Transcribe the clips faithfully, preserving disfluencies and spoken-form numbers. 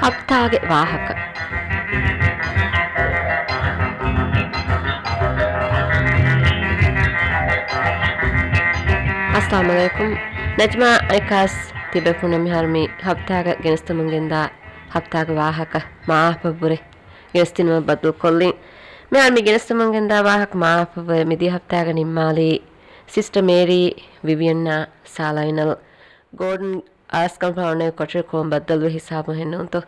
ހަފްތާގެ ވާހަކަ. އައްސަލާމު ޢަލައިކުމް. ނަޖްމާ އަނެއްކާސް ތިބޭފުޅުންނަށް މިހާރު މި ހަފްތާގަ ގެނެސްދެމުން ގެންދާ ހަފްތާގެ ވާހަކަ މާފަށްވުރެ ގެނެސްދިނުމަށް ބައްދަލުކޮށްލިން. މިހާރު މި ގެނެސްދެމުން ގެންދާ ވާހަކަ މާފަށްވުރެ މިދިޔަ ހަފްތާގަ ނިންމާލީ ސިސްޓަ މޭރީ، ވިވިއަންނާ، ސާ ލައިނަލް، ގޯޑަން އައިސް ކަންފާ އޮންނަ ކޮޓަރިކޮޅުން ބައްދަލުވި ހިސާބުން ހެންނޫންތޯ؟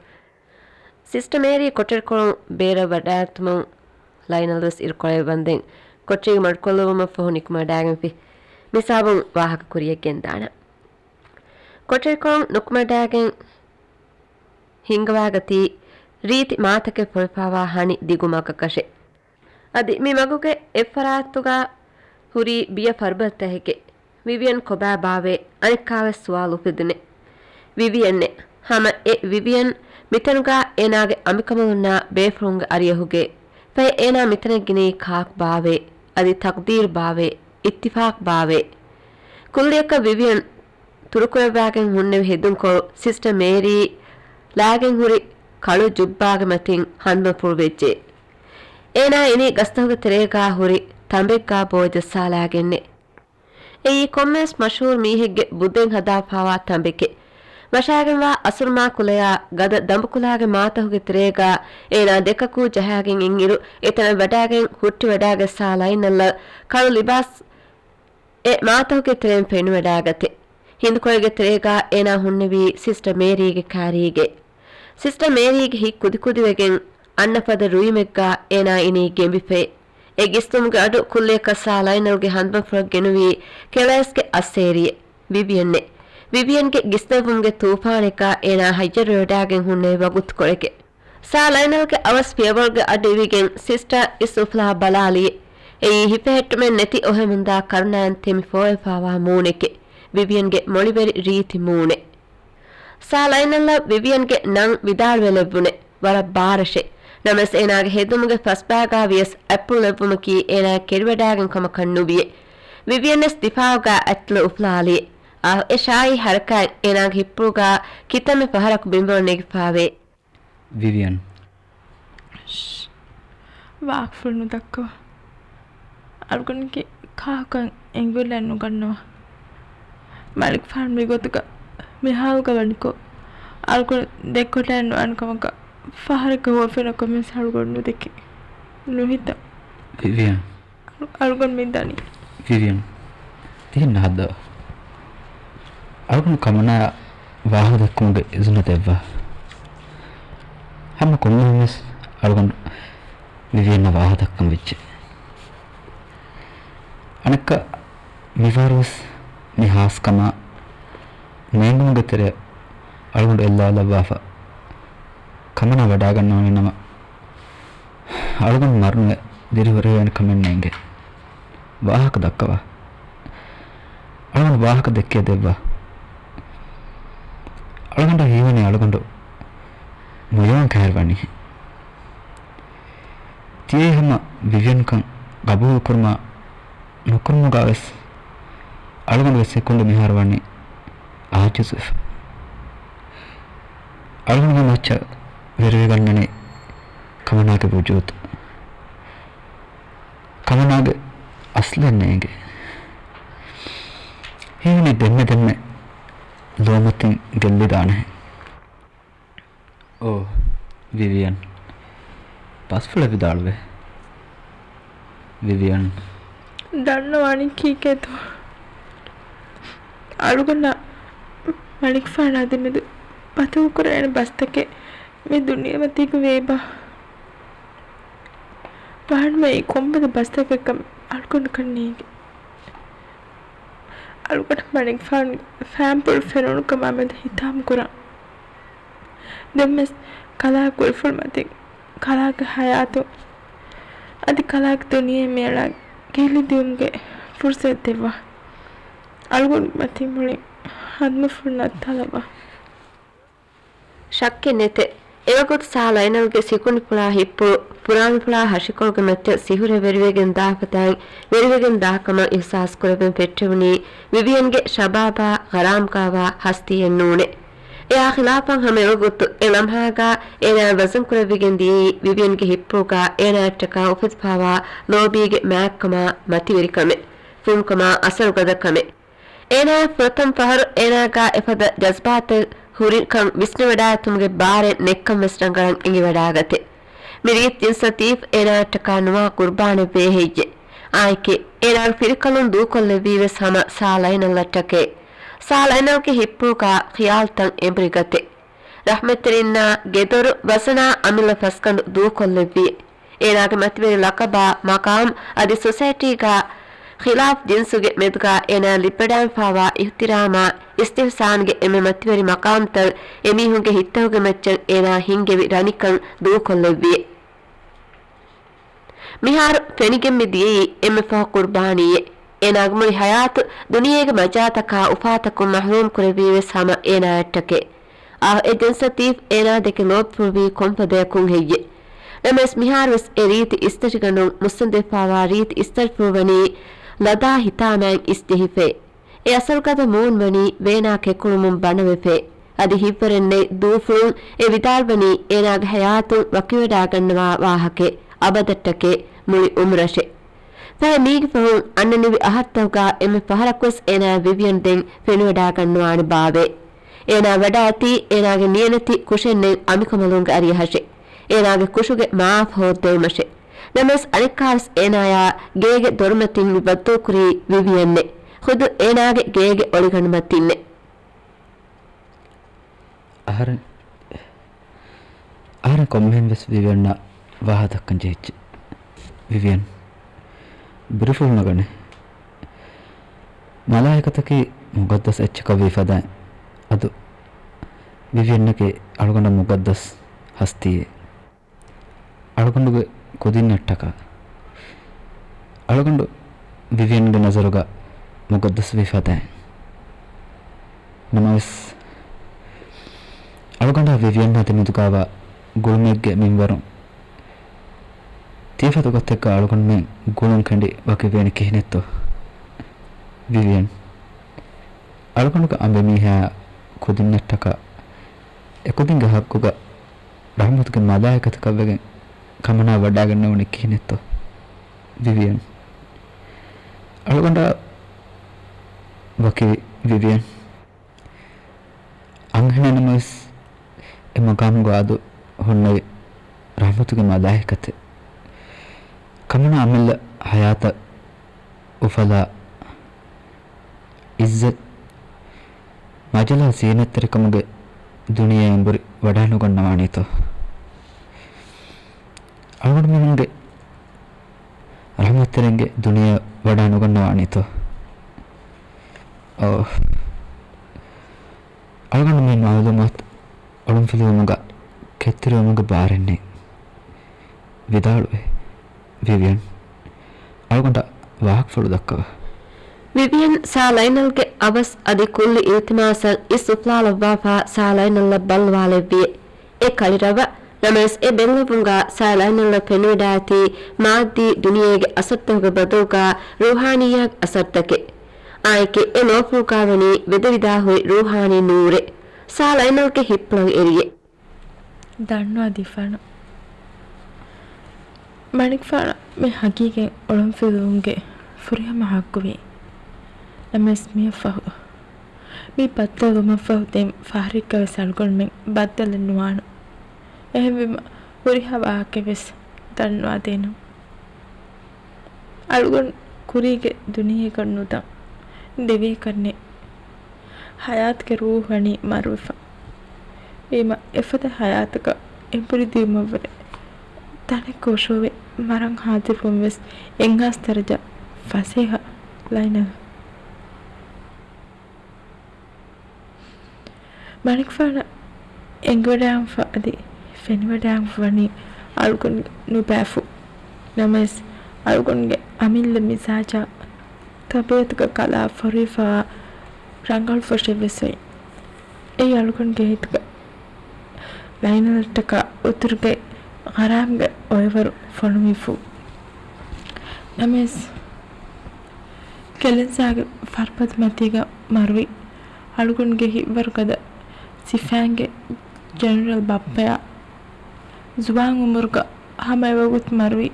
ސިސްޓަ މޭރީ ކޮޓަރިކޮޅުން ބޭރަށް ވަޑާގަތުމުން ލައިނަލް ވެސް އިރުކޮޅެއް ބަންދެން ކޮޓަރީގެ މަޑުކޮށްލެވުމަށްފަހު ނިކުމެވަޑައިގެންފި. މި ހިސާބުން ވާހަކަ ކުރިޔަށް ގެންދާނަން. ކޮޓަރިކޮޅުން ނުކުމެވަޑައިގެން ހިންގަވާގަތީ ރީތި މާތަކެއް ފޮޅިފާވާ ހަނި ދިގު މަގަކަށެއް. އަދި މި މަގުގެ އެއްފަރާތުގަ ހުރީ ބިޔަ ފަރުބަދަތަކެކޭ. ވިވިއަން ކޮބާ ބާވޭ؟ އަނެއްކާވެސް ސުވާލު އުފެދުނޭ. ވިވިއަންއޭ. ހަމަ އެ ވިވިއަން މިތަނުގަ އޭނާގެ އަނބިކަނބަލުންނާ ބޭފުޅުންގެ އަރިއަހުގެ. ފަހެ އޭނާ މިތަނަށް ގިނައީ ކާކު ބާވޭ؟ އަދި ތަޤްދީރު ބާވޭ؟ އިއްތިފާޤު ބާވޭ؟ ކުއްލިއަކަށް ވިވިއަން ތުރުކުރައްވާގެން ހުންނެވި ހެދުންކޮޅު ސިސްޓަ މޭރީ ލާގެން ހުރި ކަޅު ޖުއްބާގެ މަތިން ހަނދުމަފުޅު ވެއްޖެ. އޭނާ އިނީ ގަސްތަކުގެ ތެރޭގާ ހުރި ތަނބެއްގާ ބޯ ޖައްސާލާގެންނޭ. އެއީ ކޮންމެވެސް މަޝްހޫރު މީހެއްގެ ބުދެއް ހަދާފާވާ ތަނބެކޭ. ވަށާގެންވާ އަސުރުމާ ކުލަޔާ ގަދަ ދަނބުކުލާގެ މާތަހުގެ ތެރޭގާ އޭނާ ދެކަކޫ ޖަހާގެން އިންއިރު، އެތަނަށް ވަޑާގެން ހުއްޓިވަޑާގަތް ސާ ލައިނަލްއަށް ކަޅު ލިބާސް އެ މާތަހުގެ ތެރެއިން ފެނިވަޑާގަތެ. ހިނދުކޮޅެއްގެ ތެރޭގާ އޭނާ ހުންނެވީ ސިސްޓަ މޭރީގެ ކާރީގެ. ސިސްޓަ މޭރީގެ ހިތް ކުދިކުދިވެގެން އަންނަ ފަދަ ރުއިމެއްގާ އޭނާ އިނީ ގެނބިފައި. އެ ގިސްދުމުގެ އަޑު ކުއްލިއަކަށް ސާ ލައިނަލްގެ ހަނދުމަފުޅަށް ގެނުވީ ކެލައިސްގެ އައްސޭރިއެއް. ވިވިއަންއެއް. ވިވިއަންގެ ގިސްދެއްވުމުގެ ތޫފާނަކާ އޭނާ ހައްޔަރުވެވަޑާގެން ހުންނެވި ވަގުތުކޮޅެކެ. ސާ ލައިނަލްގެ އަވަސް ފިޔަވަޅުގެ އަޑު އިވިގެން ސިސްޓަ އިސް އުފުލާ ބަލާލިއެ. އެއީ ހިފެހެއްޓުމެއް ނެތި އޮހެމުންދާ ކަރުނައިން ތެމި ފޯވެފާވާ މޫނެކެ. ވިވިއަންގެ މޮޅިވެރި ރީތި މޫނެ. ސާ ލައިނަލްއަށް ވިވިއަންގެ ނަން ވިދާޅުވެލެއްވުނެ. ވަރަށް ބާރަށެ. ނަމަވެސް އޭނާގެ ހެދުމުގެ ފަސްބާގާ ވިޔަސް އަތްޕުޅު ލެއްވުމަކީ އޭނާ ކެރިވަޑާގެން ކަމަކަށް ނުވިއެ. ވިވިއަންވެސް ދިފާއުގާ އަތްތަލަ އުފުލާލިއެ. އާ، އެ ޝާއީ ހަރަކާތް އޭނާގެ ހިއްޕުޅުގާ ކިތަންމެ ފަހަރަކު ބިނބަރު ނެގިފާވޭ. ވިވިއަން. ޝް. ވާހަކަފުޅު ނުދައްކަވާ. އަޅުގަނޑަކީ ކާކު އެނގިވަޑައެއް ނުގަންނަވާ. މަލިކުފާނު މިގޮތުގަ މިހާލުގަ ވަނިކޮށް، އަޅުގަނޑު ދެއްކޮޓައެއް ނުވާނެ ކަމަކަށް ފަހަރެއްގެ ހުވަފެނަކަށް މިސް އަޅުގަނޑު ނުދެކެ. ނުހިތަ. ވިވިއަން. އަޅުގަނޑު މި ދަނީ. ވިވިއަން، ތިހެން ނަހައްދަވާ. އަޅުގަނޑު ކަމަނާ ވާހަކަ ދައްކުމުގެ އިޒުނަ ދެއްވާ. ހަމަ ކޮންމެހެންވެސް އަޅުގަނޑު ވިވިއަންނަށް ވާހަކަ ދައްކަން ވެއްޖެ. އަނެއްކާ މިފަހަރުވެސް މި ހާސްކަމާ ނޭނގުމުގެ ތެރެއަށް އަޅުގަނޑު އެއްލަވާލައްވާފަ ކަމަނާ ވަޑާގަންނަވަނީ ނަމަ، އަޅުގަނޑު މަރުނުވެ ދިރިހުރެވޭނެ ކަމެއް ނޭނގެ. ވާހަކަ ދައްކަވާ. އަޅުގަނޑު ވާހަކަ ދެއްކިޔަ ދެއްވާ. އަޅުގަނޑަށް ހީވަނީ އަޅުގަނޑު މޮޔަވަން ކައިރިވަނީ. ތިޔައީ ހަމަ ވިވިއަންކަން ގަބޫލުކުރުމާ ނުކުރުމުގަވެސް އަޅުގަނޑުގެ ސިކުނޑި މިހާރު ވަނީ އާޖިޒުވެފަ. އަޅުގަނޑުގެ މައްޗަށް ވެރިވެގަންނަނީ ކަމަނާގެ ވުޖޫދު. ކަމަނާގެ އަސްލެއް ނޭނގެ. ހީވަނީ ދެންމެ ދެންމެ ލޯމަތިން ގެއްލިދާނެހެން. އޯ، ވިވިއަން. ބަސްފުޅެއް ވިދާޅުވޭ. ވިވިއަން. ދަންނަވާނީ ކީކޭތޯ؟ އަޅުގަނޑަށް މަނިކުފާނާ ދެމެދު ބަދަލުކުރެވޭނެ ބަސްތަކެއް މި ދުނިޔެމަތީގަ ވޭބާ؟ ވާނަމަ އެއީ ކޮންމެދު ބަސްތަކެއްކަން އަޅުގަނޑަކަށް ނޭނގެ. އަޅުގަނޑަށް މަނިކުފާނުގެ ފައިންޕުޅު ފެނުނުކަމާމެދު ހިތާމަކުރަން. ދެންވެސް ކަލާ ކުރިފުޅު މަތިން ކަލާގެ ހަޔާތު އަދި ކަލާގެ ދުނިޔެ މިއަޅާ ގެއްލިދިއުމުގެ ފުރުސަތު ދެއްވާ. އަޅުގަނޑު މަތިން މުޅި ހަނދުމަފުޅު ނައްތާލައްވާ. ޝައްކެއް ނެތެ. އެވަގުތު ސާ ލައިނަލްގެ ސިކުނޑިފުޅާ ހިއްޕުޅު ފުރާނަފުޅާ ހަށިކޮޅުގެ މައްޗަށް ސިހުރެއް ވެރިވެގެން ދާފަތާއި ވެރިވެގެން ދާކަމަށް އިހުސާސް ކުރެވެން ފެއްޓެވުނީ ވިވިއަންގެ ޝަބާބާ ޣަރާމްކާވާ ހަސްތީއެއް ނޫނޭ. އެއާ ޚިލާފަށް ހަމަ އެވަގުތު އެ ލަމްހާގާ އޭނާ ވަޒަން ކުރެވިގެން ދިޔައީ ވިވިއަންގެ ހިއްޕުގާ އޭނާއަށްޓަކާ އުފެދިފާވާ ލޯބީގެ މާތްކަމާ މަތިވެރިކަމެއް، ފުންކަމާ އަސަރުގަދަ ކަމެއް. އޭނާއަށް ފުރަތަމަ ފަހަރު އޭނާގާ އެފަދަ ޖަޒްބާތެއް ހުރިކަން ވިސްނިވަޑާއެތުމުގެ ބާރެއް ނެތްކަން ވެސް ރަނގަޅަށް އެނގިވަޑާގަތެ. މި ރީތި ޖިންސް ލަތީފް އޭނާއަށްޓަކާ ނުވާ ޤުރުބާނެއްވޭ ހެއްޔެ؟ އާއެކޭ، އޭނާގެ ފިރިކަލުން ދޫކޮށްލެއްވީ ވެސް ހަމަ ސާ ލައިނަލްއަށްޓަކޭ. ސާ ލައިނަލްގެ ހިއްޕުގާ ޚިޔާލުތައް އެނބުރިގަތެ. ރަޙްމަތްތެރިންނާ ގެދޮރު ވަޒަނާ އަމިއްލަ ފަސްގަނޑު ދޫކޮށްލެއްވި. އޭނާގެ މަތިވެރި ލަޤަބާ މަޤާމް އަދި ސޮސައިޓީގާ ޚިލާފް ޖިންސުގެ މެދުގާ އޭނާ ލިބިވަޑާންފާވާ އިޙްތިރާމާ އިސްތިޙްސާންގެ އެންމެ މަތިވެރި މަޤާމްތައް އެމީހުންގެ ހިތްތަކުގެ މައްޗަށް އޭނާ ހިންގެވި ރަނިކަން ދޫކޮށްލެއްވި. މިހާރު ފެނިގެން މި ދިޔައީ އެންމެ ފަހު ޤުރުބާނީއެއް. އޭނާގެ މުޅި ޙަޔާތު ދުނިޔޭގެ މަޖާތަކާ އުފާތަކުން މަޙްރޫމް ކުރެއްވީ ވެސް ހަމަ އޭނާއަށްޓަކޭ. އާ، އެ ޖިންސް ލަތީފް އޭނާ ދެކެ ލޯބިފުޅުވީ ކޮންފަދަޔަކުން ހެއްޔެ؟ ނަމަވެސް މިހާރުވެސް އެ ރީތި އިސްތަށިގަނޑުން މުއްސަނދިވެފާވާ ރީތި އިސްތަށިފުޅު ވަނީ ލަދާ ހިތާމައިން އިސްޖެހިފައި. އެ އަސަރުގަދަ މޫނު ވަނީ ވޭނާ ކެކުޅުމުން ބަނަވެފައި. އަދި ހިތްވަރެއް ނެތް ދޫފުޅުން އެ ވިދާޅުވަނީ އޭނާގެ ޙަޔާތުން ވަކިވެޑާގަންނަވާ ވާހަކައެއް، އަބަދަށްޓަކޭ، މުޅި އުމުރަށޭ. ފަހެ މީގެ ފަހުން އަންނަނިވި އަހަރުތަކުގާ އެންމެ ފަހަރަކުވެސް އޭނާއަށް ވިވިއަން ދެން ފެނިވަޑާގަންނަވާނެ ބާވޭ. އޭނާ ވަޑައިގަތީ އޭނާގެ ނިޔަނެތި ކުށެއް ނެތް އަނބިކަނބަލުންގެ އަރިއަހަށޭ. އޭނާގެ ކުށުގެ މަޢާފް ހޯއްދެވުމަށޭ. ނަމަވެސް އަނެއްކާވެސް އޭނާޔާ ގޭގެ ދޮރުމަތިން މި ބައްދަލުކުރީ ވިވިއަންއޭ. ޚުދު އޭނާގެ ގޭގެ އޮޅިގަނޑުމަތިންނޭ. އަހަރެން، އަހަރެން ކޮންމެހެން ވެސް ވިވިއަންއަށް ވާހަކަ ދައްކަން ޖެހިއްޖެ. ވިވިއަން ބިރުފުޅު ނަގަނެ. މަލާއިކަތަކީ މުޤައްދަސް އެއްޗަކަށް ވީ ފަދައިން އަދު ވިވިއަންއަކީ އަޅުގަނޑަށް މުޤައްދަސް ހަސްތީއެއް. އަޅުގަނޑުގެ ކުދިންނަށްޓަކާ އަޅުގަނޑު ވިވިއަންގެ ނަޒަރުގަ މުޤައްދަސްވީ ފަދައިން. ނަމަވެސް، އަޅުގަނޑާ ވިވިއަންއާ ދެމެދުގާވާ ގުޅުމެއްގެ މިންވަރުން ތިޔަފަދަ ގޮތެއްގަ އަޅުގަނޑުމެން ގުޅުން ކެނޑި ވަކިވޭނެ ކިހިނެއްތޯ؟ ވިވިއަން، އަޅުގަނޑުގެ އަނބެމީހާ ކުދިންނަށްޓަކާ އެކުދިންގެ ޙައްޤުގަ ރަޙްމަތުގެ މަލާއިކަތަކަށްވެގެން ކަމަނާ ވަޑާގަންނެވުނީ ކިހިނެއްތޯ؟ ވިވިއަން، އަޅުގަނޑާ ވަކިވި. ވިވިއަން، އަންހެނެއް ނަމަވެސް، އެ މަޤާމުގަ އަދު ހުންނެވި ރަޙްމަތުގެ މަލާއިކަތެއް. ކަމަނާ އަމިއްލަ ޙަޔާތަށް އުފަލާ އިއްޒަތް، މަޖަލާ ޒީނަތްތެރިކަމުގެ ދުނިޔެ އެނބުރި ވަޑާނުގަންނަވާނީތޯ؟ އަޅުގަނޑުމެންގެ ރަޙްމަތްތެރިންގެ ދުނިޔެ ވަޑާނުގަންނަވާނީތޯ؟ އޯ. އަޅުގަނޑު މި މަޢުލޫމާތު އޮޅުންފިލުވުމުގަ ކެތްތެރިވުމުގެ ބާރެއްނެތް. ވިދާޅުވެ. ވިވިއަން، އަޅުގަނޑަށް ވާހަކަފުޅު ދައްކަވާ. ވިވިއަން ސާ ލައިނަލްގެ އަވަސް އަދި ކުއްލި އިލްތިމާސަށް އިސް އުފުލާލައްވާފާ ސާ ލައިނަލްއަށް ބައްލަވާލެއްވިއޭ. އެ ކަލި ރަވަ. ނަމަވެސް އެ ބެއްލެވުންގާ ސާ ލައިނަލްއަށް ފެނިވަޑާއެތީ މާއްދީ ދުނިޔޭގެ އަސަރުތަކުގެ ބަދަލުގާ ރޫޙާނިއްޔާގެ އަސަރުތަކެއް. އާއެކޭ އެ ލޯފުޅުގާ ވަނީ ވެދެވިދާ ހުރި ރޫޙާނީ ނޫރެއް. ސާ ލައިނަލްގެ ހިއްޕުޅަށް އެރިއޭ. ދަންނަވާ ދީފާނަން. މަނިކުފާނަށް މި ހަގީގަތް އޮޅުންފިލުވުމުގެ ފުރިހަމަ ޙައްޤުވީ. ނަމަވެސް މިއަށްފަހު، މި ބައްދަލުވުމަށްފަހު ދެން ފަހަރެއްގަވެސް އަޅުގަނޑުމެން ބައްދަލެއް ނުވާނަން. އެހެންވީމަ ހުރިހާ ވާހަކައެއްވެސް ދަންނަވާދޭނަން. އަޅުގަނޑު ކުރީގެ ދުނިޔޭގަ ނުދަން ދެވޭކަށްނެތް. ޙަޔާތުގެ ރޫޙު ވަނީ މަރުވެފަ. ވީމަ އެފަދަ ޙަޔާތަކަށް އެނބުރިދިއުމަށްވުރެ ތަނެއްގަ އޮށޯވެ މަރަން ހާޟިރުވުންވެސް އެއްހާސް ދަރަޖަ ފަސޭހަ ލައިނަލް. މަނިކުފާނަށް އެނގިވަޑާންފަ އަދި ފެނިވަޑާންފަ ވަނީ އަޅުގަނޑު ނުބައިފު. ނަމަވެސް، އަޅުގަނޑުގެ އަމިއްލަ މިޒާޖާ ތަބީޢަތުގެ ކަލާ ފޮރުވިފައިވާ ރަނގަޅުފުށެއްވެސް އޮތް. އެއީ އަޅުގަނޑުގެ ހިތުގަ ލައިނަލްއަށްޓަކާ އުތުރުގައި ޣަރާމްގެ އޮއެވަރު ފޮނުވިފު. ނަމަވެސް، ކެލެންސާގެ ފަރުބަދަ މަތީގަ މަރުވި އަޅުގަނޑުގެ ހިތްވަރުގަދަ ސިފައިންގެ ޖެނެރަލް ބައްޕަޔާ ޒުވާން އުމުރުގަ ހަމަ އެވަގުތު މަރުވި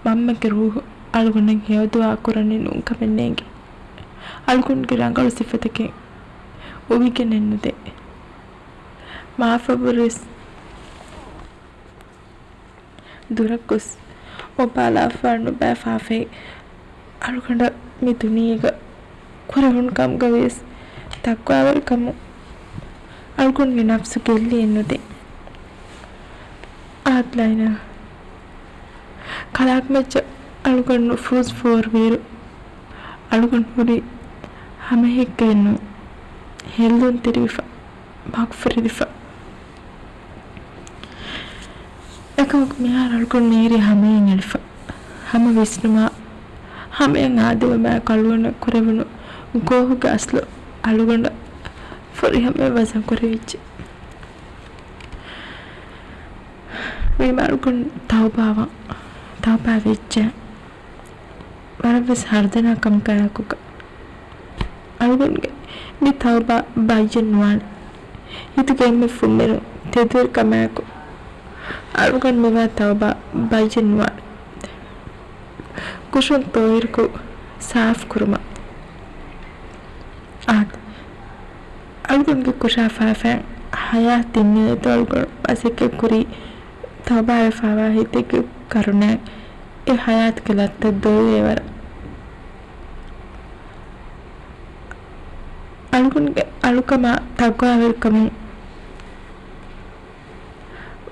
މަންމަގެ ރޫހު އަޅުގަނޑަށް ހެޔޮދުޢާ ކުރަނީ ނޫންކަމެއް ނޭނގެ. އަޅުގަނޑުގެ ރަނގަޅު ސިފަތަކެއް އުވިގެނެއް ނުދޭ. މާފަށްވުރެސް ދުރަށް ގޮސް އޮބާލާފާނުބައި ފާފައި އަޅުގަނޑަށް މި ދުނިޔޭގަ ކުރެވުނު ކަމުގަ ވިޔަސް ތަޤްވާވެރިކަމުން އަޅުގަނޑުގެ ނަފްސު ގެއްލިއެއް ނުދޭ. އާދަ ލައިނަ ކަލާކު މައްޗަށް އަޅުގަނޑު ނުފޫޒު ފޯރުވިއިރު އަޅުގަނޑު ހުރީ ހަމަހެއްކައެއްނު ހެއްލުންތެރިވެފަ، މަގުފުރެދިފަ. އެކަމަކު މިހާރު އަޅުގަނޑު މީރި ހަމައިން އެޅިފަ. ހަމަ ވިސްނުމާ، ހަމައިން އާދެވުމާ އަޅުގަނޑަށް ކުރެވުނު ގޯހުގެ އަސްލު އަޅުގަނޑަށް ފުރިހަމައަށް ވަޒަންކުރެވިއްޖެ. ވީމާ އަޅުގަނޑު ތައުބާވާ، ތައުބާ ވެއްޖެ. ވަރަށްވެސް ހަރުދަނާ ކަމަކާއެކުގަ އަޅުގަނޑުގެ މި ތައުބާ ބައްޔެއް ނުވާނެ. ހިތުގެ އެންމެ ފުންމިނު ތެދުވެރިކަމާއެކު އަޅުގަނޑު މިވާ ތައުބާ ބައްޔެއް ނުވާނެ. ކުށުން ތޯއިރުކޮށް ސާފު ކުރުމަށް. އާދެ، އަޅުގަނޑުގެ ކުށާ ފާފައިން ހަޔާތް ދިންނެވި އަޅުގަނޑު މަސައްކަތް ކުރީ ތައުބާވެފަވާ ހިތެއްގެ ކަރުނައިން އެ ހަޔާތުގެ ލައްތައް ދޮވެވޭވަރަށް. އަޅުގަނޑުގެ އަޅުކަމާ ތަޤްވާވެރިކަމުން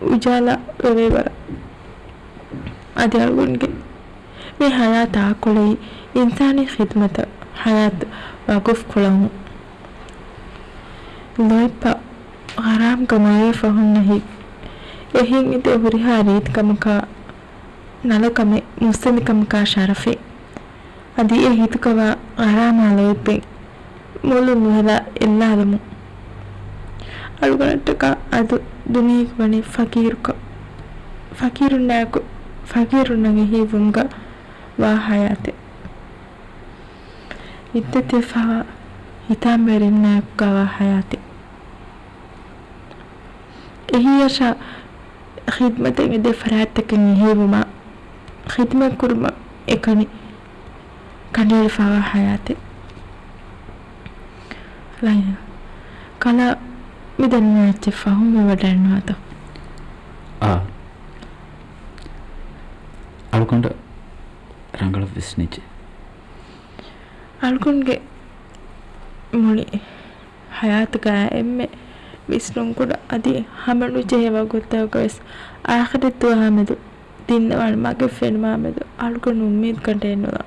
އުޖާލާ ވެވޭވަރަށް. އަދި އަޅުގަނޑުގެ މި ހަޔާތާ ކުޅައި އިންސާނީ ޚިދުމަތަށް ހަޔާތު ވަޤުފު ކުޅަވުން. ލޯތްބާ ޙަރާމް ކަމަށް އެ ފަހުންނަށް އެހީ އެހީ އިދޭ ހުރިހާ ރީތިކަމަކާ ނަލަކަމެއް މުއްސަނދިކަމަކާ ޝަރަފެއް. އަދި އެ ހިތުކަވާ ޙަރާމާ ލޯތްބެއް މޮޅު ނުހެލާ އެއްލާލުމުން. އަޅުގަނޑަށްޓަކާ އަދު ދުނިޔޭގަ ވަނީ ފަޤީރުކަ-، ފަޤީރުންނާއެކު، ފަޤީރުންނަށް އެހީވުމުގަ ވާ ހަޔާތެއް. އިއްޒަތްވެފަވާ ހިތާމަވެރިންނާއެކުގަ ވާ ހަޔާތެއް. އެހީއަށާ ޚިދްމަތަށް އެދޭ ފަރާތްތަކެއް އެހީވުމާ، ޚިދްމަތްކުރުމަށް އެކަނި ކަނޑައެޅިފަވާ ހަޔާތެއް. ލައިނަ، ކަލާ މި ދަންނަ އެއްޗެއް ފަހުމެއް ވަޑައެއްނުވާތޯ؟ އާ. އަޅުގަނޑަށް ރަނގަޅަށް ވިސްނިއްޖެ. އަޅުގަނޑުގެ މުޅި ހަޔާތުގަ އެންމެ ވިސްނުންކުރާ އަދި ހަމަނުޖެހޭ ވަގުތުތަކުގަވެސް އާޚިރަތް ދުވަހާމެދު ދިންނަވާނެ މަގެއް ފެނުމާމެދު އަޅުގަނޑު އުއްމީދު ކަނޑައެއް ނުލާ.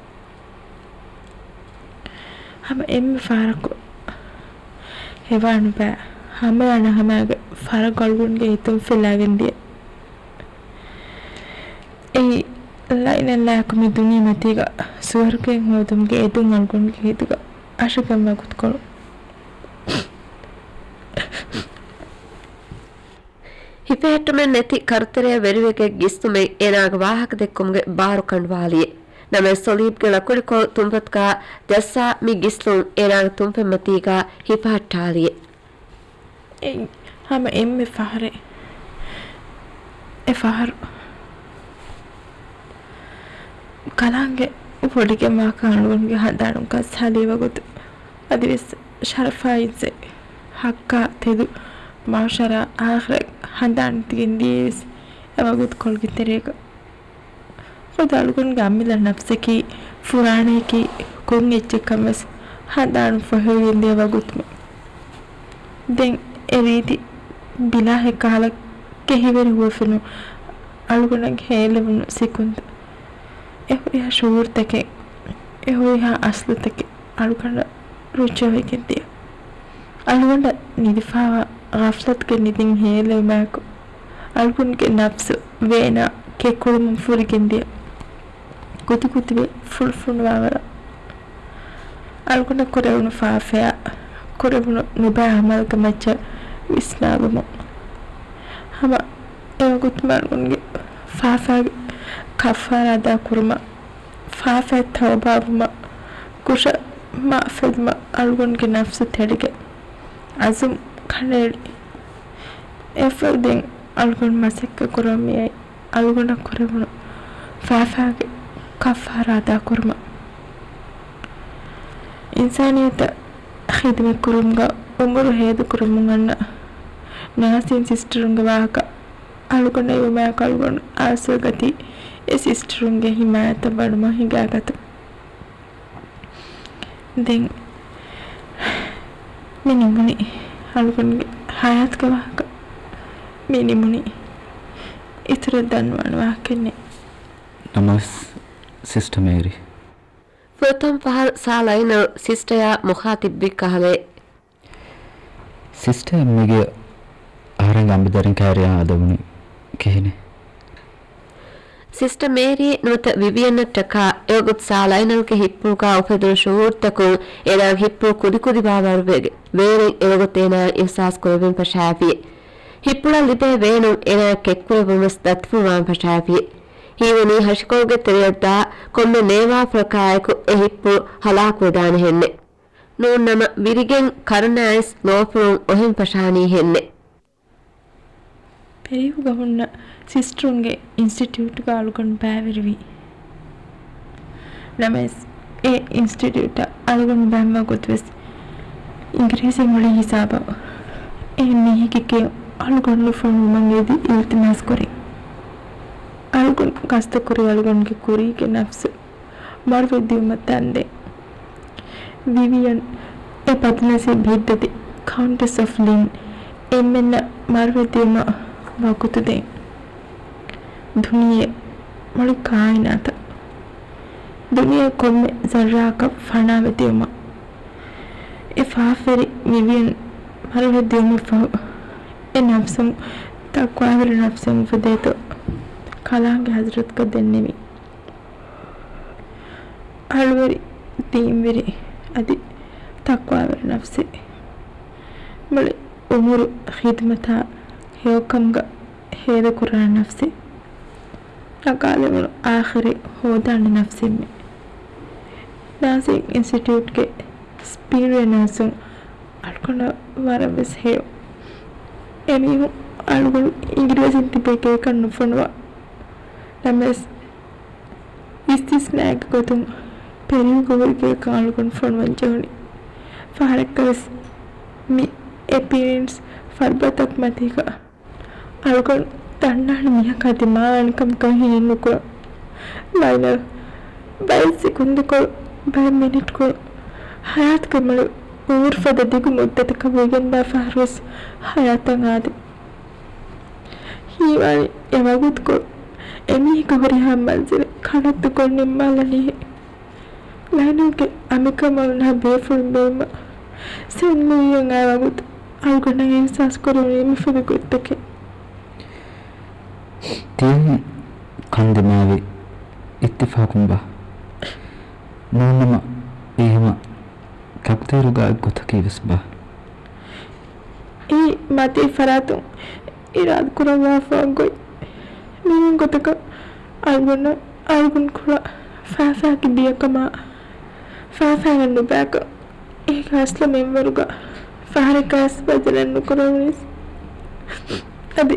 ހަމަ އެންމެ ފަހަރަކު ހެވާނުބައި ހަމަޔާ ނަހަމާގެ ފަރަގު އަޅުގަނޑުގެ ހިތުން ފެލާގެން ދިޔަ. އެއީ ލައިނަށްލާއެކު މި ދުނިޔެމަތީގަ ސުވަރުގެއެއް ހޯދުމުގެ އެދުން އަޅުގަނޑުގެ ހިތުގަ އަށަގަން ވަގުތުކޮޅު. ހިފެހެއްޓުމެއް ނެތި ކަރުތެރެއަށް ވެރިވެގެން ގިސްނުމެއް އޭނާގެ ވާހަކަ ދެއްކުމުގެ ބާރު ކަނޑުވާލިއެއް. ނަމަވެސް ސޮލީބްގެ ޅަކުޅިކޮޅު ތުނބަތަކާ ޖައްސާ މި ގިސްނުން އޭނާގެ ތުންފަތްމަތީގާ ހިފަހައްޓާލިއެއް. އެއީ ހަމަ އެންމެ ފަހަރެއް. އެ ފަހަރު ކަލާނގެ ވޮޑިގެންވާކަން އަޅުގަނޑުގެ ހަނދާނުން ކަސްހާލި ވަގުތު އަދިވެސް ޝަރަފާ އިއްޒަތް ހައްޤާ ތެދު މަހުޝަރާ އާޚިރަތް ހަނދާން ތިގެން ދިޔައީވެސް އެ ވަގުތުކޮޅުގެ ތެރޭގަ. ޚުދު އަޅުގަނޑުގެ އަމިއްލަ ނަފްސަކީ ފުރާނަޔަކީ ކޮން އެއްޗެއްކަން ވެސް ހަނދާނުން ފޮހެވިގެން ދިޔަ ވަގުތުމެ. ދެން އެ ރީތި ބިލާހެއް ކަހަލަ ކެހިވެރި ހުވަފެނުން އަޅުގަނޑަށް ހޭލެވުނު ސިކުންތައް، އެ ހުރިހާ ޝުޢޫރުތަކެއް، އެ ހުރިހާ އަސްލުތަކެއް އަޅުގަނޑަށް ރުޖޫޢަވެގެން ދިޔަ. އަޅުގަނޑަށް ނިދިފަވާ ޣަފްލަތުގެ ނިދިން ހޭލެވުމާއެކު، އަޅުގަނޑުގެ ނަފްސު ވޭނާ ކެކުޅުމުން ފުރިގެން ދިޔަ. ކުދިކުދިވެ ފުނޑުފުނޑުވާވަރަށް. އަޅުގަނޑަށް ކުރެވުނު ފާފަޔާ، ކުރެވުނު ނުބައި ޢަމަލުގެ މައްޗަށް ވިސްނާލުމުން. ހަމަ އެވަގުތު އަޅުގަނޑުގެ ފާފައިގެ ކައްފާރާ އަދާ ކުރުމަށް، ފާފައި ތައުބާވުމަށް، ކުށަށް މާފު އެދުމަށް އަޅުގަނޑުގެ ނަފްސު ތެޅިގެން، ޢަޒުމް ކަނޑައެޅި، އެއަށްފަހު ދެން އަޅުގަނޑު މަސައްކަތް ކުރަމުން މިއައީ އަޅުގަނޑަށް ކުރެވުނު ފާފާގެ ކައްފާރާ އަދާކުރުމަށް. އިންސާނިއްޔަތަށް ޚިދުމަތްކުރުމުގަ އުމުރު ހޭދަކުރަމުން އަންނަ ނާސިން ސިސްޓަރުންގެ ވާހަކަ އަޅުގަނޑަށް އެބަ މާތް އަޅުގަނޑު އާސަރު ގަތީ އެ ސިސްޓަރުންގެ ހިމާޔަތަށް ވަޑުމަށް ހިނގާގަތުން. ދެން މި ނިމުނީ އަޅުގަނޑުގެ ހަޔާތުގެ ވާހަކަ. މި ނިމުނީ އިތުރަށް ދަންނަވާނެ ވާހަކައެއް ނެތް. ނަމަވެސް ސިސްޓަ މޭރީ. ފުރަތަމަ ފަހަރު ސާ ލައިނަލް ސިސްޓަޔާ މުޚާތިބްވި ކަހަލައެއް. ސިސްޓަ، މީގެ އަހަރެންގެ އަނބިދަރިން ކައިރިއާ ހަދަވުނީ ކިހިނެއް؟ ސިސްޓަ މޭރީ ނުވަތަ ވިވިއަންއަށްޓަކާ އެވަގުތު ސާ ލައިނަލްގެ ހިއްޕުގަ އުފެދުނު ޝުޢޫރުތަކުން އޭނާގެ ހިއްޕު ކުދިކުދި ބާވަރުވެގެން ވޭރެއް އެވަގުތު އޭނާ އިޙްސާސް ކުރެވެން ފަށާފި. ހިއްޕުޅަށް ލިބޭ ވޭނުން އޭނާ ކެތްކުރެވުން ވެސް ދަތިފުޅުވާން ފަށާފި. ހީވަނީ ހަށިކޮޅުގެ ތެރެއަށްދާ ކޮންމެ ނޭވާފުޅަކާއެކު އެ ހިއްޕު ހަލާކުވެދާނެހެންނެ. ނޫންނަމަ ވިރިގެން ކަރުނައިސް ލޯފުޅުން އޮހެން ފަށާނީހެންނެ. ޕެރިއުގަ ހުންނަ ސިސްޓަރުންގެ އިންސްޓިޓިއުޓްގަ އަޅުގަނޑު ބައިވެރިވި. ނަމަވެސް، އެ އިންސްޓިޓިއުޓަށް އަޅުގަނޑު ބައިވެރިވާ ގޮތުވެސް އިނގިރޭސިން އުޅޭ ހިސާބަށް އެ މީހެއްގެ ގެއަށް އަޅުގަނޑު ފޮނުވުމަށް އެދި އިލްތިމާސް ކުރި. އަޅުގަނޑު ގަސްތު ކުރި އަޅުގަނޑުގެ ކުރީގެ ނަފްސު މަރުވެދިޔުމަށް ދަންދެން. ވިވިއަން އެ ބަދުނަސީބު ހިތްދަތި ކައުންޓެސް އޮފް ލިން އެންމެންނަށް މަރުވެދިޔުމަށް ވަގުތު ދޭން. ދުނިޔެ މުޅި ކާއިނާތަށް، ދުނިޔެ ކޮންމެ ޒައްރާއަކަށް ފަނާވެދިޔުމަށް. އެ ފާފަވެރި ވިވިއަން މަރުވެދިޔުމަށްފަހު އެ ނަފްސުން ތަޤްވާވެރި ނަފްސެއް އުފެދޭތޯ ކަލާނގެ ޙަޟްރަތުގަ ދެންނެވި. އަޅުވެރި، ދީންވެރި އަދި ތަޤްވާވެރި ނަފްސެއް. މުޅި އުމުރު ޚިދުމަތާ ހެޔޮކަމުގަ ހޭދަކުރާ ނަފްސެއް. ނަގާލެވުނު އާޚިރަތް ހޯދާނެ ނަފްސެއްމެ. ނާސިން އިންސްޓިޓިއުޓްގެ ސްޕީޑްވޭ ނާސުން އަޅުގަނޑަށް ވަރަށް ވެސް ހެޔޮ. އެމީހުން އަޅުގަނޑު އިނގިރޭސިން ތިބޭ ގެއަކަށް ނުފޮނުވާ. ނަމަވެސް، އިސްތިސްނާއެއްގެ ގޮތުން ޕެރިއުގަ ހުރި ގެއަކަށް އަޅުގަނޑު ފޮނުވަން ޖެހުނީ. ފަހަރެއްގަވެސް މި އެޕީރިއަންސް ފަރުބަދަކު މަތީގަ އަޅުގަނޑު ދަންނާނެ މީހަކާ ދިމާވާނެ ކަމަކަށް ހީނުކުރަން. ލައިނަލް ބައެއް ސެކުންދުކޮޅު، ބައެއް މިނިޓްކޮޅު، ހަޔާތުގެ މުޅި އުމުރު ފަދަ ދިގު މުއްދަތަކަށް ވެގެންދާ ފަހަރުވެސް ހަޔާތަށް އާދެ. ހީވާނީ އެ ވަގުތުކޮޅު އެމީހެއްގެ ހުރިހާ މަންޒިލެއް ކަނަށްދޫކޮށް ނިންމާލަނީހެން. ލައިނަލްގެ އަނބިކަން އޮންނަ ބޭފުޅުން ބޭއްވުމަށް ސެން ލުއީއަށް އައި ވަގުތު އަޅުގަނޑަށް އިޙްސާސް ކުރެވުނީ މިފަދަ ގޮތްތަކެއް. ތިޔަން ކަންދިމާވި އިއްތިފާޤުން ބާ؟ ނޫންނަމަ އެހެމަ ތަޤްދީރުގަ އެއްގޮތަކީ ވެސް ބާ؟ އެއީ މަތީ ފަރާތުން އިރާދަކުރައްވާފަ ގޮތް. މިހެން ގޮތަކަށް އަޅުގަނޑަށް އަޅުގަނޑު ކުޅަ ފާފާގެ ބިޔަކަމާ ފާފާގެ ނުބައިކަން އޭގެ އަސްލު މިންވަރުގަ ފަހަރެއްގަވެސް ބަދަލެއް ނުކުރެވުނީސް. އަދި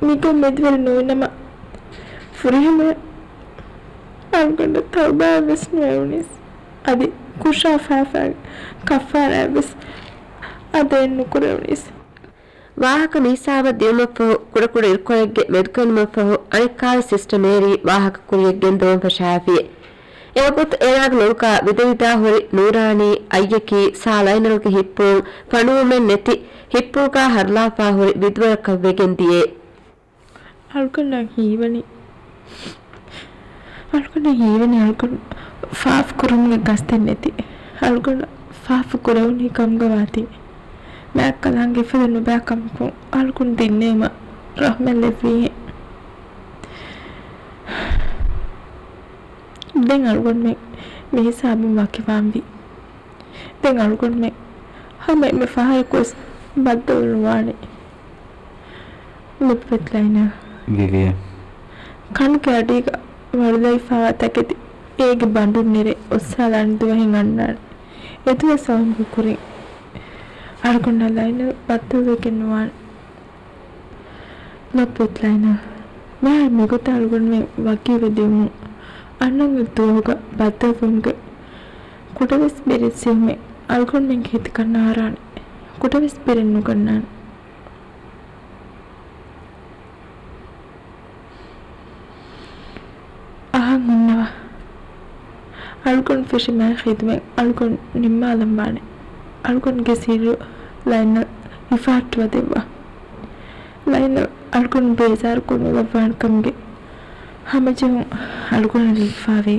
މިކޮން މެދުވެރި ނުވިނަމަ ފުރިހަމަޔަށް އަޅުގަނޑަށް ތައުބާއެއް ވެސް ނުވެވުނީސް. އަދި ކުށާ ފާފާގެ ކައްފާރާއެއް ވެސް އަދައެއް ނުކުރެވުނީސް. ވާހަކަ މިހިސާބަށް ދިއުމަށްފަހު، ކުޑަކުޑަ އިރުކޮޅެއްގެ މެދުކެނޑުމަށްފަހު، އަނެއްކާވެސް ސިސްޓަރ މޭރީ ވާހަކަ ކުރިޔަށް ގެންދަވަން ފަށާފި. އެވަގުތު އޭނާގެ ލޮލުގަ ވިދަވިދާ ހުރި ނޫރާނީ އައްޔަކީ ސާ ލައިނަލްގެ ހިއްޕުޅުން ފަނުވުމެއް ނެތި، ހިއްޕުޅުގަ ހަރުލާފާ ހުރި ވިދުވަރަކަށް ވެގެން ދިޔައެއް. އަޅުގަނޑަށް ހީވަނީ، އަޅުގަނޑަށް ހީވަނީ އަޅުގަނޑު ފާފަ ކުރުމުގެ ގަސްތެއް ނެތި. އަޅުގަނޑަށް ފާފަ ކުރެވުނީ ކަމުގަ ވާތީ، މާތް ކަލާނގެ އެފަދަ ނުބައި ކަމަކުން އަޅުގަނޑު ދިންނެވުމަށް ރަޙްމަތް ލެއްވީހެން. ދެން އަޅުގަނޑުމެން މިހިސާބުން ވަކިވާންވީ. ދެން އަޅުގަނޑުމެން ހަމަ އެންމެ ފަހަރަކުވެސް ބައްދަލު ނުވާނެ. ލޮބުވެތި ލައިނަލް. ވިވިއަން. ކަންކަން އަޑީގަ ވަޅުލައިފައިވާ ތަކެތި އޭގެ ބަނޑުން ނެރެ އޮއްސާލާނެ ދުވަހެއް އަންނާނެ. އެދުވަސް އަވަމުގެ ކުރިން އަޅުގަނޑާ ލައިނަލް ބައްދަލުވެގެން ނުވާނެ. ލޮބުވެތި ލައިނަލް، މިހާރު މިގޮތަށް އަޅުގަނޑުމެން ވަކިވެ ދިއުމުން އަންނަންގެ ދުވަހުގަ ބައްދަލުވުމުގެ ކުޑަވެސް ބިރެއް ސިހުމެއް އަޅުގަނޑުމެންގެ ހިތަކަށް ނާރާނެ. ކުޑަވެސް ބިރެއް ނުގަންނާނެ. އަހަން ހުންނަވާ. އަޅުގަނޑު ފެށި މާތް ޚިދުމަތް އަޅުގަނޑު ނިންމާލަން ވާނެ. އަޅުގަނޑުގެ ސިއްރު ލައިނަލް ހިފަހައްޓަވަ ދެއްވާ. ލައިނަލް އަޅުގަނޑު ބޭޒާރުކޮށް ނުލައްވާނެ ކަމުގެ ހަމަޖެހުން އަޅުގަނޑަށް ލިބިފަވޭ.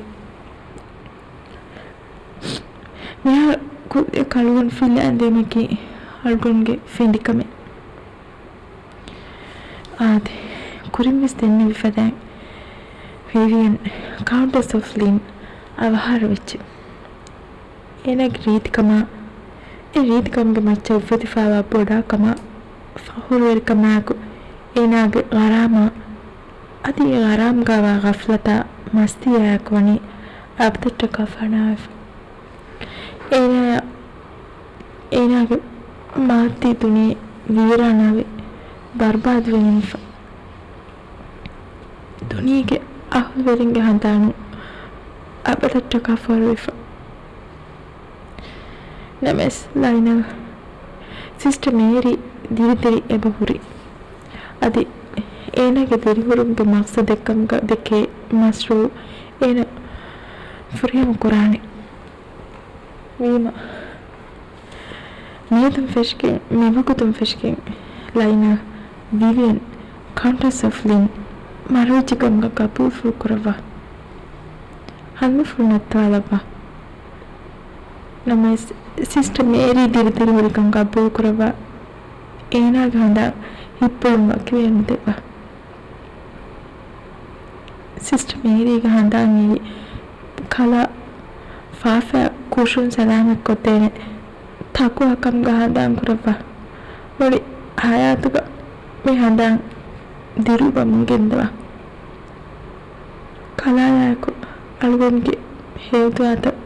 މިހާރު ކުއްލިއަކަށް އަޅުގަނޑު ފިލާން ދިޔުމަކީ އަޅުގަނޑުގެ ފެނޑިކަމެއް. އާދެ، ކުރިންވެސް ދެންނެވި ފަދައިން ވިވިއަން، ކައުންޓަސް އޮފް ލިން އަވަހާރަވެއްޖެ. އޭނާގެ ރީތިކަމާ، އެ ރީތިކަމުގެ މައްޗަށް އުފެދިފައިވާ ބޮޑާކަމާ، ފަޚުރުވެރިކަމާއެކު އޭނާގެ ޣަރާމާ، އަދި އެ ޣަރާމްގައިވާ ޣަފްލަތާ މަސްތިއާއެކު ވަނީ އަބަދަށްޓަކާ ފަނާވެފަ. އޭނާ، އޭނާގެ މާއްދީ ދުނިޔެ ވީރާނާވެ ބަރުބާދުވެ ނިމިފަ. ދުނިޔޭގެ އަހުލުވެރިންގެ ހަނދާނު އަބަދަށްޓަކާ ފޮރުވިފަ. ނަމަވެސް ލައިނަލް، ސިސްޓަ މޭރީ ދިރިދިރި އެބަ ހުރި. އަދި އޭނާގެ ދިރިހުރުމުގެ މަޤްޞަދެއްކަމުގަ ދެކޭ މަޝްރޫޢު އޭނަ ފުރިހަމަ ކުރާނެ. ވީމަ، މިއަދުން ފެށިގެން، މިވަގުތުން ފެށިގެން، ލައިނަލް ވިވިއަން ކައުންޓަސް އޮފް ލިން މަރުވެއްޖެކަމުގަ ގަބޫލުފުޅު ކުރައްވާ. ހަނދުމަފުޅު ނައްތަވާލައްވާ. ނަމަވެސް، ސިސްޓަ މޭރީ ދިރިދިރި ހުރިކަން ގަބޫލު ކުރައްވާ. އޭނާގެ ހަނދާން ހިތްޕުޅުން ވަކިވެ ނުދެއްވާ. ސިސްޓަ މޭރީގެ ހަނދާން އެއީ ކަލާ ފާފައަށް ކުށުން ސަލާމަތްކޮށްދޭނެ ތަޤުވާ ކަމުގަ ހަނދާން ކުރައްވާ. މުޅި ހަޔާތުގަ މި ހަނދާން ދިރުވަމުން ގެންދަވާ. ކަލާޔާއެކު އަޅުގަނޑުގެ ހެޔޮދުޢާތައް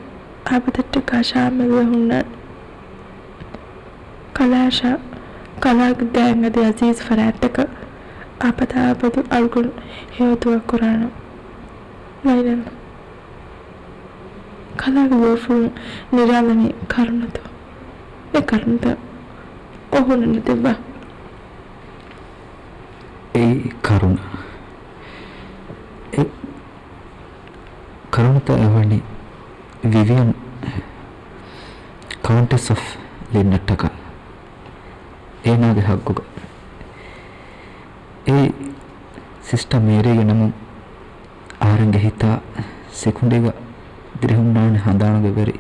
އަބަދަށްޓަކާ ޝާމިލުވެ ހުންނާނެ. ކަލާޝާ، ކަލާގެ ދައިން އަދި އަޒީޒް ފަރާތްތަކަށް އަބަދާ އަބަދު އަޅުގަނޑު ހެޔޮ ދުޢާ ކުރާނަން. ލައިނަލް، ކަލާގެ ލޯފުޅުން ނިރާލަނީ ކަރުނަތޯ؟ އެ ކަރުނަތައް އޮހޮނަން ނުދެއްވާ. އެއީ ކަރުނަ. އެ ކަރުނަތައް އެވަނީ ވިވިއަން ކައުންޓަސް އޮފް ލިންއަށްޓަކާ އޭނާގެ ހައްގުގަ. އެއީ ސިސްޓަ މޭރީގެ ނަމުން އަހަރެންގެ ހިތާ ސެކުނޑެއްގަ ދިރިހުންނާނެ ހަނދާނުގެ ވެރި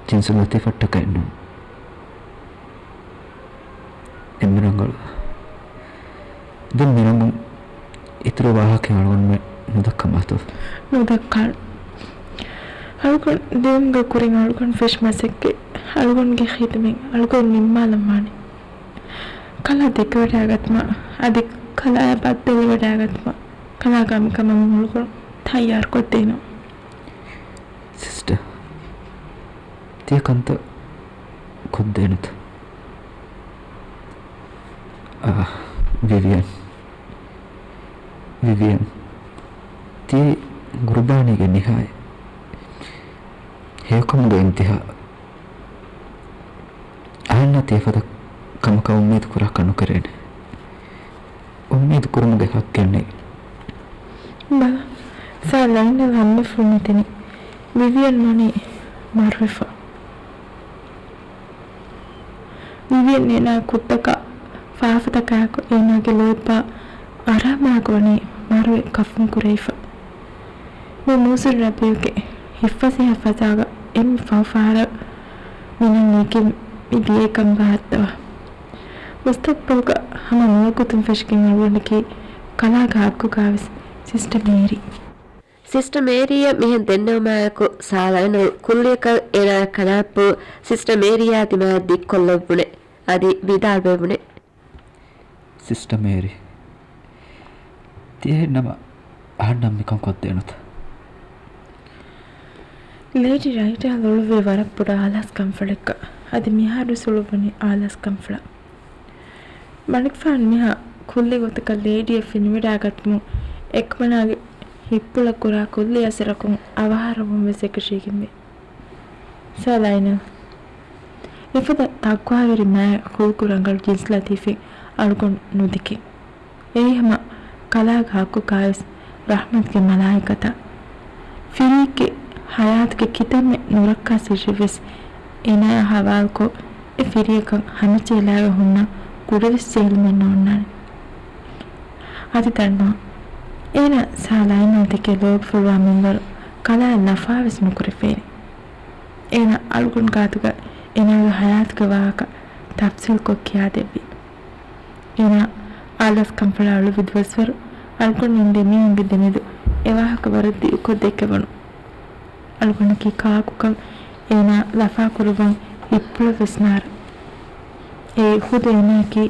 ޖިންސު ލަތީފަށްޓަކައެއްނޫން. އެންމެ ރަނގަޅު. ދެން މިރަނގަޅު އިތުރު ވާހަކައެއް އަޅުގަނޑުމެން ނުދައްކަމާތޯ؟ ނުދައްކާނެ. އަޅުގަނޑު ދިއުމުގެ ކުރިން އަޅުގަނޑު ފެށި މަސައްކަތް، އަޅުގަނޑުގެ ޚިދުމަތް އަޅުގަނޑު ނިންމާލަން ވާނެ. ކަލާ ދެކެވަޑައިގަތުމަށް އަދި ކަލާއާ ބައްދަލުވެވަޑައިގަތުމަށް ކަލާގެ ހަމަކަމަށް އަޅުގަނޑު ތައްޔާރުކޮށްދޭނަން. ސިސްޓަ، ތިޔަ ކަންތައް ކޮށްދޭނެތަ؟ އާ، ވިވިއަން. ވިވިއަން. ތި ގުރުބާނީގެ ނިހާޔަތް. ހެޔޮކަމުގެ އިންތިހާ. އަހަންނަށް ތިޔަފަދަ ކަމަކަށް އުއްމީދު ކުރާކަށް ނުކެރޭނެ. އުއްމީދު ކުރުމުގެ ހައްގެއް ނެތް. ބަލަ، ސާ ލައިނަލް ހަމަ ފުންނަތިނި ވިވިއަން ވަނީ މަރުވެފަ. ވިވިއަން އޭނާ ކުށްތަކާ ފާފަތަކާއެކު އޭނާގެ ލޯތްބާ އަރާމާގަ ވަނީ މަރުވެ ކަފުން ކުރެވިފަ. މި މޫސުން ރަބީޢުގެ ހިތްފަސޭހަ ފަސާގަ އެންމެ ފަހު ފަހަރަށް މިނަން އެކި މި ދިޔައިކަން ބާއްތަވާ. މުސްތަޤްބަލްގަ ހަމަ ނުވަގުތުން ފެށިގެން އަޅުގަނޑަކީ ކަލާގެ ހައްގުގަވެސް ސިސްޓަ މޭރީ. ސިސްޓަ މޭރީއަށް މިހެން ދެންނެވުމާއެކު ސާލައިނަލް ކުއްލިއަކަށް އޭނާ ކަލާއަށް ސިސްޓަ މޭރީއާ ދިމާއަށް ދިއްކޮށްލައްވުނެ. އަދި ވިދާޅުވެވުނެ. ސިސްޓަ މޭރީ، ތިޔަހެންނަމަ އަހަންނަށް މިކަން ކޮށްދޭނުތަ؟ ލޭޑީ ރައިޓާ އުޅުއްވީ ވަރަށް ބޮޑު އާލާސް ކަންފަޅެއްގަ. އަދި މިހާރުވެސް އުޅުއްވަނީ އާލާސް ކަންފަޅަށް. މަނިކުފާނު މިހާ ކުއްލި ގޮތަކަށް ލޭޑީއެއް ފެނިވަޑައިގަތުމުން އެކަމަނާގެ ހިތްޕުޅަށް ކުރާ ކުއްލި އަސަރަކުން އަވަހާރަވުން ވެސް އެކަށީގެންވި. ސާ ލައިނަލް، އެފަދަ ތަޤްވާވެރި މާތް ޚުލްޤު ރަނގަޅު ޖިންސް ލަތީފެއް އަޅުގަނޑު ނުދެކެން. އެއީ ހަމަ ކަލާގެ ޙައްޤުގައިވެސް ރަޙްމަތުގެ މަލާއިކަތާ. ފިރިއެއްގެ ޙަޔާތުގެ ކިތަންމެ ނުރައްކާ ސިއްރެއްވެސް އޭނާއާ ޙަވާލުކޮށް، އެ ފިރިއަކަށް ހަމަޖެހިލާގެ ހުންނަ ކުޑަވެސް ޖެހިލުމެއް ނޯންނާނެ. އަދި ދަންނަވަން، އޭނާ ސާ ލައިނަލް ދެކެ ލޯބިފުޅުވާ މިންވަރު ކަލާއަށް ލަފާވެސް ނުކުރެވޭނެ. އޭނާ އަޅުގަނޑު ގާތުގަ އޭނާގެ ޙަޔާތުގެ ވާހަކަ ތަފްސީލްކޮށް ކިޔާދެއްވި. އޭނާ އާލާސް ކަންފަޅަށް އުޅުއްވި ދުވަސްވަރު އަޅުގަނޑު އިންދެ މީހުންގެ ދެމެދު އެ ވާހަކަ ވަރަށް ދިގުކޮށް ދެކެވުނު. އަޅުގަނޑަކީ ކާކުކަން އޭނާ ލަފާކުރައްވަން ހިތްޕުޅަށްވެސް ނާރާ. އެއީ ހުދު އޭނާއަކީ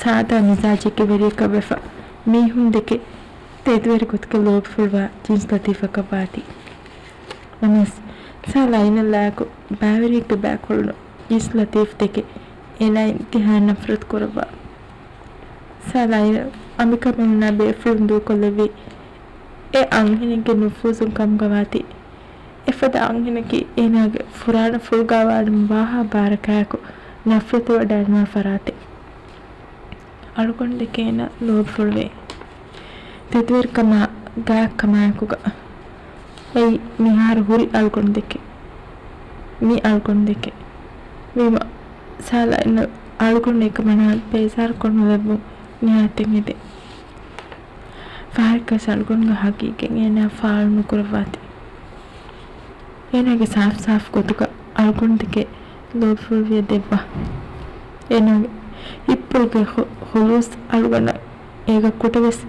ސާދާ މިޒާޖެއްގެ ވެރިޔަކަށްވެފަ، މީހުން ދެކެ ތެދުވެރި ގޮތުގަ ލޯބިފުޅުވާ ޖިންސް ލަތީފަކަށް ވާތީ. ނަމަވެސް، ސާ ލައިނަލްއާއެކު ބައިވެރިއެއްގެ ބައިކޮޅުން ޖިންސް ލަތީފް ދެކެ އޭނާ އިންތިހާއަށް ނަފްރަތު ކުރައްވާ. ސާ ލައިނަލް އަނބިކަމުންނާ ބޭފުޅުން ދޫކޮށްލެއްވި އެ އަންހެނެއްގެ ނުފޫޒުން ކަމުގަ ވާތީ. އެފަދަ އަންހެނަކީ އޭނާގެ ފުރާނަ ފުޅުގާ ވާނަމަ ވާހާ ބާރަކާއެކު ނަފްރަތުވަޑައިނުވާ ފަރާތެއް. އަޅުގަނޑު ދެކެ އޭނާ ލޯބިފުޅުވޭ. ތެދުވެރިކަމާ ގާތްކަމާއެކުގަ އެއީ މިހާރު ހުރި އަޅުގަނޑު ދެކެ. މި އަޅުގަނޑު ދެކެ. ވީމަ ސާ ލައިނަލް އަޅުގަނޑު އެކަމަނާ ބޭޒާރުކޮށް ނުލެއްވުން ނިހާތެއް އެދެން. ފަހަރެއްގަސް އަޅުގަނޑުގެ ހަގީގަތް އޭނާ ފާޅު ނުކުރައްވާތި. އޭނާގެ ސާފު ސާފު ގޮތުގަ އަޅުގަނޑު ދެކެ ލޯބިފުޅުވިޔަ ދެއްވާ. އޭނާގެ ހިތްޕުޅުގެ ޚު-، ޚުލޫޞް އަޅުގަނޑަށް އޭގަ ކުޑަވެސް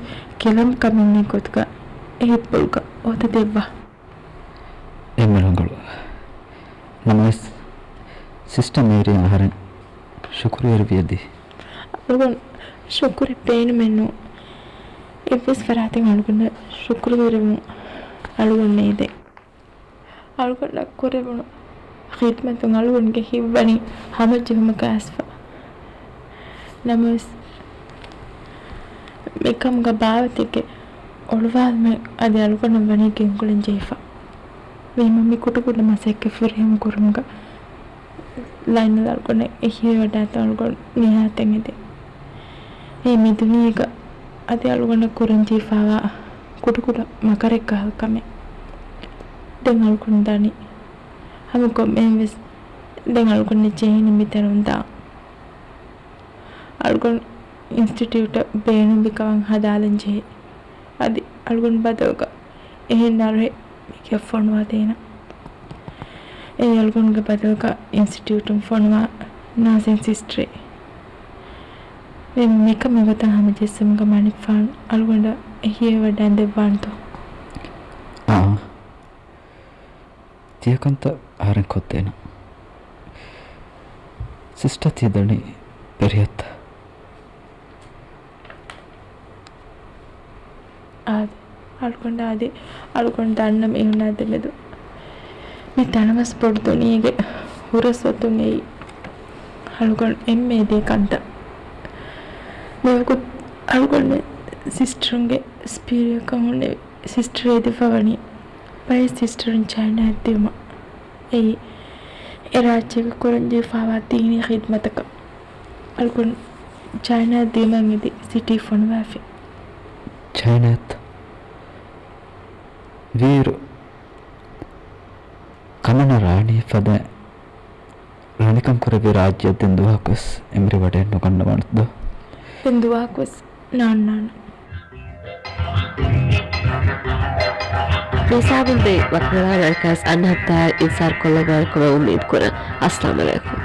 ކެލަނބު ކަމެއް ނެތް ގޮތުގަ އެ ހިތްޕުޅުގަ އޮތަ ދެއްވާ. އެންމެ ރަނގަޅު. ނަމަވެސް، ސިސްޓަރ މޭރީ އަހަރެން ޝުކުރުވެރިވިޔަ ދީ. އަޅުގަނޑު ޝުކުރެއް ބޭނުމެއް ނޫން. އެއްވެސް ފަރާތެއް އަޅުގަނޑަށް ޝުކުރުވެރިވުން އަޅުގަނޑު ނޭދޭ. އަޅުގަނޑަށް ކުރެވުނު ޚިދްމަތުން އަޅުގަނޑުގެ ހިތްވަނީ ހަމަޖެހުމަކަށް އައިސްފަ. ނަމަވެސް، މިކަމުގަ ބާވަތެއްގެ އޮޅުވާލުމެއް އަދި އަޅުގަނޑަށް ވަނީ ގެންގުޅެން ޖެހިފަ. ވީމަ މި ކުޑަކުޑަ މަސައްކަތް ފުރިހަމަ ކުރުމުގަ ލައިނަލް އަޅުގަނޑަށް އެހީވެވަޑާތޯ އަޅުގަނޑު ނިހާތެއް އެދެން. އެ މި ދުނިޔޭގަ އަދި އަޅުގަނޑަށް ކުރަން ޖެހިފައިވާ ކުޑަކުޑަ މަކަރެއްކަހަލަ ކަމެއް. ދެން އަޅުގަނޑު ދަނީ ހަމަ ކޮންމެއަށްވެސް ދެން އަޅުގަނޑަށް ޖެހޭނީ މިތަނުން ދާން. އަޅުގަނޑު އިންސްޓިޓިއުޓަށް ބޭނުންވި ކަމަށް ހަދާލަން ޖެހޭ. އަދި އަޅުގަނޑު ބަދަލުގަ އެހެން އަރުހެއް މީގެ ފޮނުވާދޭނަން. އެ އަޅުގަނޑުގެ ބަދަލުގަ އިންސްޓިޓިއުޓުން ފޮނުވާ ނާޒިން ސިސްޓަރެއް. އެ މިކަމުގެ ގޮތަށް ހަމަޖެއްސުމުގަ މަނިކުފާނު އަޅުގަނޑަށް އެހީވެވަޑައިން ދެއްވާނެތޯ؟ އާ. ތިޔަކަންތައް އަހަރެން ކޮށްދޭނަން. ސިސްޓަ ތި ދަނީ ޕެރިހަތަ؟ އާދެ، އަޅުގަނޑާ އަދި އަޅުގަނޑު ދަންނަ މީހުންނާ ދެމެދު މި ތަނަވަސް ބޮޑު ދުނިޔޭގެ ހުރަސް އޮތުން އެއީ އަޅުގަނޑު އެންމެ އެދޭ ކަންތައް. މިވަގުތު އަޅުގަނޑުމެން ސިސްޓަރުންގެ ސްޕީރިއަކަށް ހުންނެވި. ސިސްޓަރ އެދިފަ ވަނީ ބައެއް ސިސްޓަރުން ޗައިނާއަށް ދިޔުމަށް. އެއީ، އެ ރާއްޖޭގަ ކުރަންޖެހިފައިވާ ދީނީ ޚިދްމަތަކަށް. އަޅުގަނޑު ޗައިނާއަށް ދިޔުމަށް އެދި ސިޓީ ފޮނުވާފި. ޗައިނާއަށްތަ؟ ވީއިރު ކަމަނަ ރާނީ ފަދައިން ރަނިކަން ކުރެއްވި ރާއްޖެއަށް ދެން ދުވަހަކުވެސް އެނބުރި ވަޑައެއް ނުގަންނަވާނެތޯ؟ ދެން ދުވަހަކުވެސް ނާންނާނެ. މި ހިސާބުން ދެން ވަކިވެލާނެ ރަނިކަން އަންނަ ހަފްތާއަށް އިންތިޒާރު ކޮށްލައްވާނެ ކަމަށް އުއްމީދު ކުރަން. އައްސަލާމް އަލައިކުމް.